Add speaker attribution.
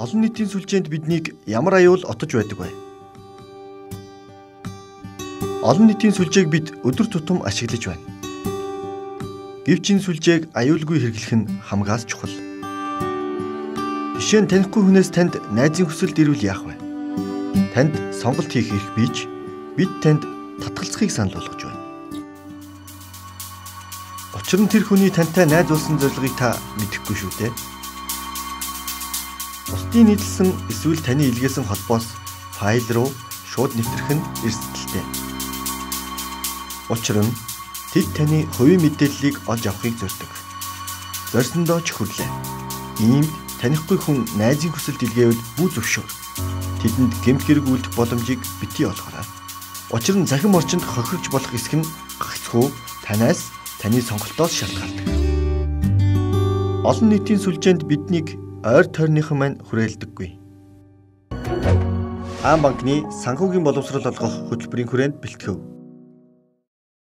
Speaker 1: Олон нийтийн сүлжээнд биднийг ямар аюул отож байдаг вэ? Олон нийтийн сүлжээг бид өдөр тутам ашиглаж байна. Гэвч энэ сүлжээг аюулгүй хэрэглэх нь хамгаас чухал. Жишээ нь танихгүй хүнээс танд найзын хүсэлт ирвэл яах вэ? Танд сонголт хийх эрх бийж бид танд татгалзахыг санал болгож байна. Учир нь тэр хүний тантай найз болсон зорилгыг та мэдэхгүй шүү дээ. Бусдын нийтлсэн эсвэл таны илгээсэн холбоос файл руу шууд нэвтрэх нь эрсдэлтэй. Учир нь тэд таны хувийн мэдээллийг олж авахыг зорьдог. Зорьсондоо ч хүрлээ. Иймд танихгүй хүн найзын хүсэлт илгээвэл бүү зөвшөөр. Тэдэнд гэмт хэрэг үйлдэх боломжийг битгий олгоорой. Учир нь цахим орчинд хохирч болох эсэх нь гагцхүү танаас таны сонголтоос шалтгаалдаг. Олон нийтийн сүлжээнд биднийг ойр тойрныхан маань хүрээлдэггүй. Хаан банкны санхүүгийн боловсрол олгох хөтөлбөрийн хүрээнд бэлтгэв.